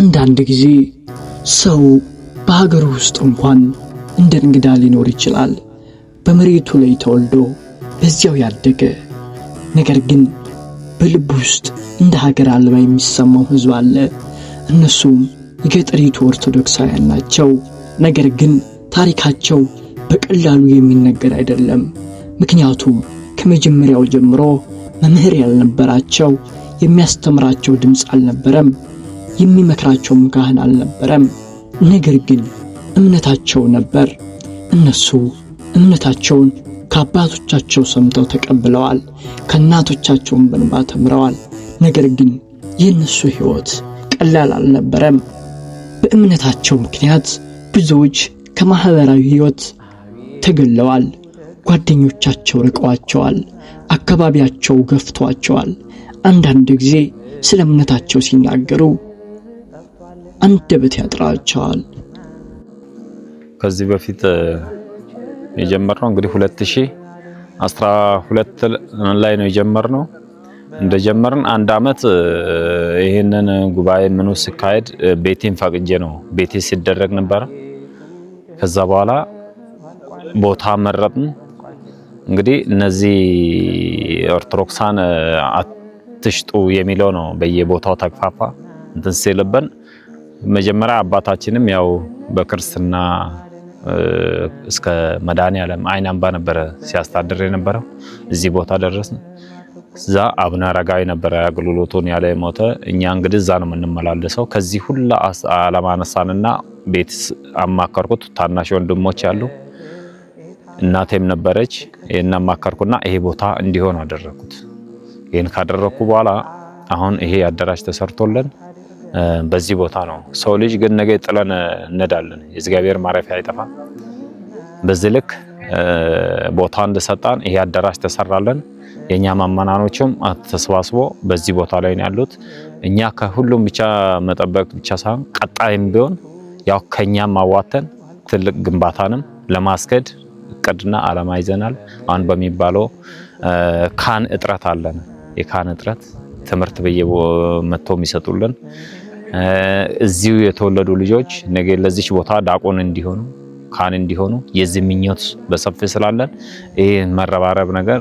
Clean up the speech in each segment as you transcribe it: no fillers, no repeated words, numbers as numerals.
አንዳንድ ጊዜ ሰው በሀገሩ ውስጥ እንኳን እንደ እንግዳ ሊኖር ይችላል። በመሬቱ ላይ ተወልዶ በዚያው ያደገ ነገር ግን በልቡ ውስጥ እንደ ሀገር አልባ የሚሰማው ሕዝብ አለ። እነሱም የገጠሪቱ ኦርቶዶክሳውያን ናቸው። ነገር ግን ታሪካቸው በቀላሉ የሚነገር አይደለም። ምክንያቱም ከመጀመሪያው ጀምሮ መምህር ያልነበራቸው፣ የሚያስተምራቸው ድምፅ አልነበረም፣ የሚመክራቸውም ካህን አልነበረም። ነገር ግን እምነታቸው ነበር። እነሱ እምነታቸውን ከአባቶቻቸው ሰምተው ተቀብለዋል፣ ከእናቶቻቸውም በእንባ ተምረዋል። ነገር ግን የእነሱ ሕይወት ቀላል አልነበረም። በእምነታቸው ምክንያት ብዙዎች ከማህበራዊ ሕይወት ተገለዋል። ጓደኞቻቸው ርቀዋቸዋል። አካባቢያቸው ገፍቷቸዋል። አንዳንድ ጊዜ ስለ እምነታቸው ሲናገሩ አንደበት ያጥራቸዋል። ከዚህ በፊት የጀመርነው እንግዲህ 2012 ላይ ነው የጀመርነው። እንደጀመርን አንድ አመት ይህንን ጉባኤ ምኑ ሲካሄድ ቤቴን ፈቅጄ ነው ቤቴ ሲደረግ ነበረ። ከዛ በኋላ ቦታ መረጥን። እንግዲህ እነዚህ ኦርቶዶክሳን አትሽጡ የሚለው ነው በየቦታው ተግፋፋ እንትን ሲልብን መጀመሪያ አባታችንም ያው በክርስትና እስከ መድኃኔዓለም አይን አምባ ነበረ ሲያስተዳድር የነበረው። እዚህ ቦታ ደረስን። እዛ አቡነ አረጋዊ ነበረ አገልግሎቱን ያለ ሞተ። እኛ እንግዲህ እዛ ነው የምንመላለሰው። ከዚህ ሁላ ዓላማ አነሳንና ቤት አማከርኩት። ታናሽ ወንድሞች ያሉ እናቴም ነበረች። ይሄን አማከርኩና ይሄ ቦታ እንዲሆን አደረኩት። ይሄን ካደረኩ በኋላ አሁን ይሄ አዳራሽ ተሰርቶልን በዚህ ቦታ ነው። ሰው ልጅ ግን ነገ ጥለን እንሄዳለን። የእግዚአብሔር ማረፊያ አይጠፋም። በዚህ ልክ ቦታ እንደሰጣን ይሄ አዳራሽ ተሰራለን። የኛ ማመናኖችም ተሰባስቦ በዚህ ቦታ ላይ ነው ያሉት። እኛ ከሁሉም ብቻ መጠበቅ ብቻ ሳይሆን ቀጣይም ቢሆን ያው ከኛም አዋተን ትልቅ ግንባታንም ለማስከድ እቅድና ዓላማ ይዘናል። አሁን በሚባለው ካህን እጥረት አለን። የካህን እጥረት ትምህርት በየመጥተው የሚሰጡልን እዚሁ የተወለዱ ልጆች ነገ ለዚች ቦታ ዲያቆን እንዲሆኑ ካህን እንዲሆኑ የዚህ ምኞት በሰፊ ስላለን ይህ መረባረብ ነገር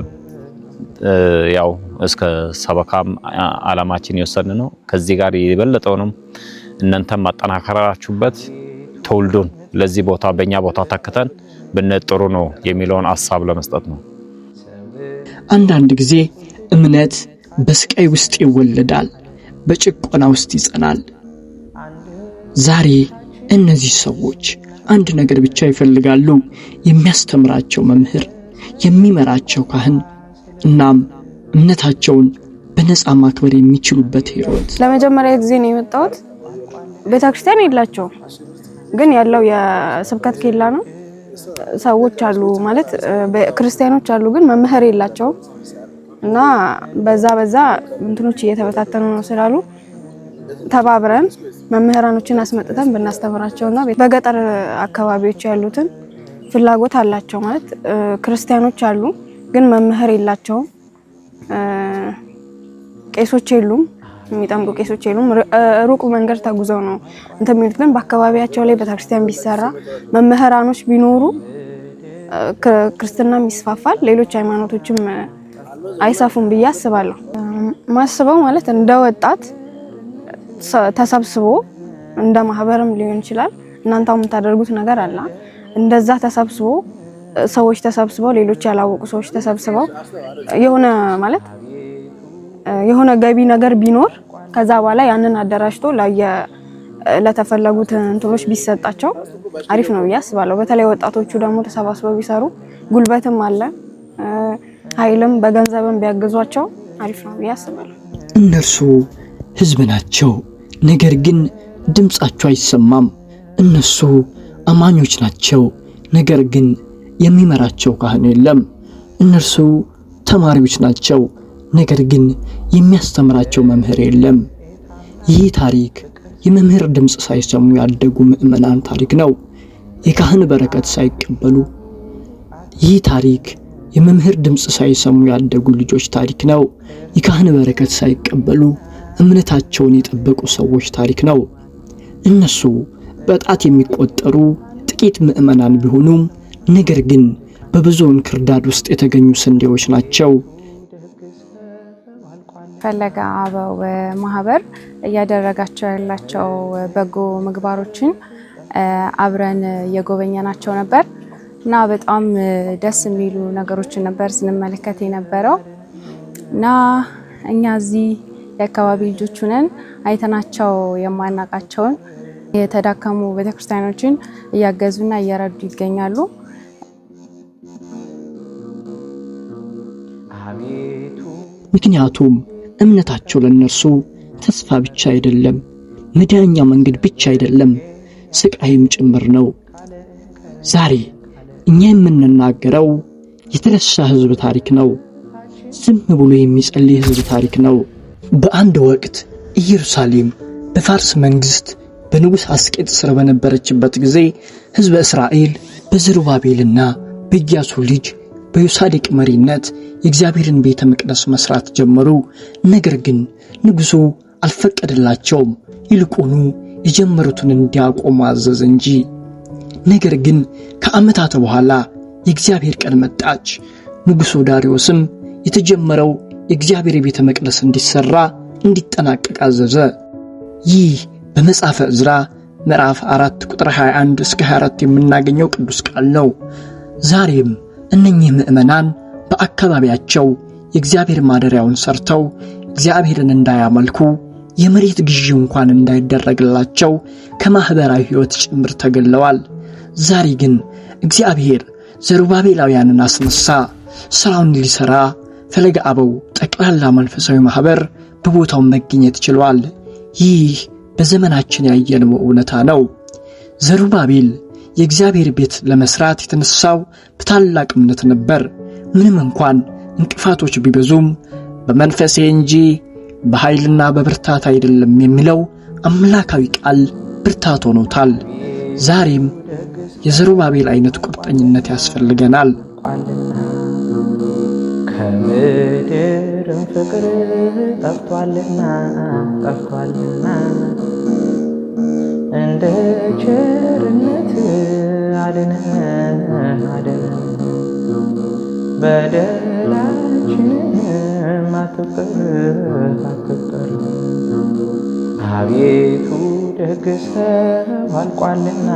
ያው እስከ ሰበካም ዓላማችን የወሰን ነው። ከዚህ ጋር የበለጠውንም እናንተም ማጠናከራችሁበት ትውልዱን ለዚህ ቦታ በእኛ ቦታ ተክተን ብንጥሩ ነው የሚለውን ሀሳብ ለመስጠት ነው። አንዳንድ ጊዜ እምነት በስቃይ ውስጥ ይወለዳል፣ በጭቆና ውስጥ ይጸናል። ዛሬ እነዚህ ሰዎች አንድ ነገር ብቻ ይፈልጋሉ፣ የሚያስተምራቸው መምህር፣ የሚመራቸው ካህን፣ እናም እምነታቸውን በነፃ ማክበር የሚችሉበት ሕይወት። ለመጀመሪያ ጊዜ ነው የመጣሁት። ቤተክርስቲያን የላቸውም፣ ግን ያለው የስብከት ኬላ ነው። ሰዎች አሉ ማለት ክርስቲያኖች አሉ፣ ግን መምህር የላቸውም። እና በዛ በዛ እንትኖች እየተበታተኑ ነው ስላሉ ተባብረን መምህራኖችን አስመጥተን ብናስተምራቸውና በገጠር አካባቢዎች ያሉትን ፍላጎት አላቸው ማለት ክርስቲያኖች አሉ፣ ግን መምህር የላቸውም። ቄሶች የሉም፣ የሚጠምቁ ቄሶች የሉም። ሩቅ መንገድ ተጉዘው ነው እንትን የሚሉት። ግን በአካባቢያቸው ላይ ቤተክርስቲያን ቢሰራ መምህራኖች ቢኖሩ ክርስትናም ይስፋፋል፣ ሌሎች ሃይማኖቶችም አይሰፉም ብዬ አስባለሁ። ማስበው ማለት እንደ ወጣት ተሰብስቦ እንደ ማህበርም ሊሆን ይችላል። እናንተ የምታደርጉት ነገር አለ። እንደዛ ተሰብስቦ ሰዎች ተሰብስበው ሌሎች ያላወቁ ሰዎች ተሰብስበው የሆነ ማለት የሆነ ገቢ ነገር ቢኖር ከዛ በኋላ ያንን አደራጅቶ ለተፈለጉት እንትኖች ቢሰጣቸው አሪፍ ነው ብዬ አስባለሁ። በተለይ ወጣቶቹ ደግሞ ተሰባስበው ቢሰሩ ጉልበትም አለ ኃይልም በገንዘብም ቢያግዟቸው አሪፍ ነው ብዬ አስባለሁ። እነርሱ ሕዝብ ናቸው፣ ነገር ግን ድምፃቸው አይሰማም። እነሱ አማኞች ናቸው፣ ነገር ግን የሚመራቸው ካህን የለም። እነርሱ ተማሪዎች ናቸው፣ ነገር ግን የሚያስተምራቸው መምህር የለም። ይህ ታሪክ የመምህር ድምፅ ሳይሰሙ ያደጉ ምዕመናን ታሪክ ነው። የካህን በረከት ሳይቀበሉ ይህ ታሪክ የመምህር ድምፅ ሳይሰሙ ያደጉ ልጆች ታሪክ ነው። የካህን በረከት ሳይቀበሉ እምነታቸውን የጠበቁ ሰዎች ታሪክ ነው። እነሱ በጣት የሚቆጠሩ ጥቂት ምዕመናን ቢሆኑም ነገር ግን በብዙ እንክርዳድ ውስጥ የተገኙ ስንዴዎች ናቸው። ፈለገ አበው ማህበር እያደረጋቸው ያላቸው በጎ ምግባሮችን አብረን እየጎበኘናቸው ነበር እና በጣም ደስ የሚሉ ነገሮችን ነበር ስንመለከት የነበረው እና እኛ እዚህ የአካባቢ ልጆች ሆነን አይተናቸው የማናቃቸውን የተዳከሙ ቤተክርስቲያኖችን እያገዙና እየረዱ ይገኛሉ። ምክንያቱም እምነታቸው ለእነርሱ ተስፋ ብቻ አይደለም፣ መዳኛ መንገድ ብቻ አይደለም፣ ስቃይም ጭምር ነው። ዛሬ እኛ የምንናገረው የተረሳ ሕዝብ ታሪክ ነው። ዝም ብሎ የሚጸልይ ሕዝብ ታሪክ ነው። በአንድ ወቅት ኢየሩሳሌም በፋርስ መንግስት በንጉሥ አስቄጥ ስር በነበረችበት ጊዜ ሕዝበ እስራኤል በዘሩባቤልና በኢያሱ ልጅ በዮሳዴቅ መሪነት የእግዚአብሔርን ቤተ መቅደስ መስራት ጀመሩ። ነገር ግን ንጉሡ አልፈቀደላቸውም። ይልቁኑ የጀመሩትን እንዲያቆሙ አዘዘ እንጂ። ነገር ግን ከዓመታት በኋላ የእግዚአብሔር ቀን መጣች። ንጉሡ ዳርዮስም የተጀመረው የእግዚአብሔር ቤተ መቅደስ እንዲሰራ እንዲጠናቀቅ አዘዘ። ይህ በመጽሐፈ ዕዝራ ምዕራፍ 4 ቁጥር 21 እስከ 24 የምናገኘው ቅዱስ ቃል ነው። ዛሬም እነኚህ ምዕመናን በአካባቢያቸው የእግዚአብሔር ማደሪያውን ሰርተው እግዚአብሔርን እንዳያመልኩ የመሬት ግዢ እንኳን እንዳይደረግላቸው ከማኅበራዊ ሕይወት ጭምር ተገለዋል። ዛሬ ግን እግዚአብሔር ዘሩባቤላውያንን አስነሳ። ሥራውን ሊሠራ ፈለገ አበው ጠቅላላ መንፈሳዊ ማኅበር በቦታው መገኘት ችሏል። ይህ በዘመናችን ያየነው እውነታ ነው። ዘሩባቤል የእግዚአብሔር ቤት ለመስራት የተነሳው በታላቅ እምነት ነበር። ምንም እንኳን እንቅፋቶች ቢበዙም በመንፈሴ እንጂ በኃይልና በብርታት አይደለም የሚለው አምላካዊ ቃል ብርታት ሆኖታል። ዛሬም የዘሩባቤል አይነት ቁርጠኝነት ያስፈልገናል። ከምድርም ፍቅር ጠፍቷልና ጠፍቷልና እንደ ቸርነት አድነን አድነን በደላችንም አትቁጠር አትቁጠር አቤቱ ደግ ሰው አልቋልና።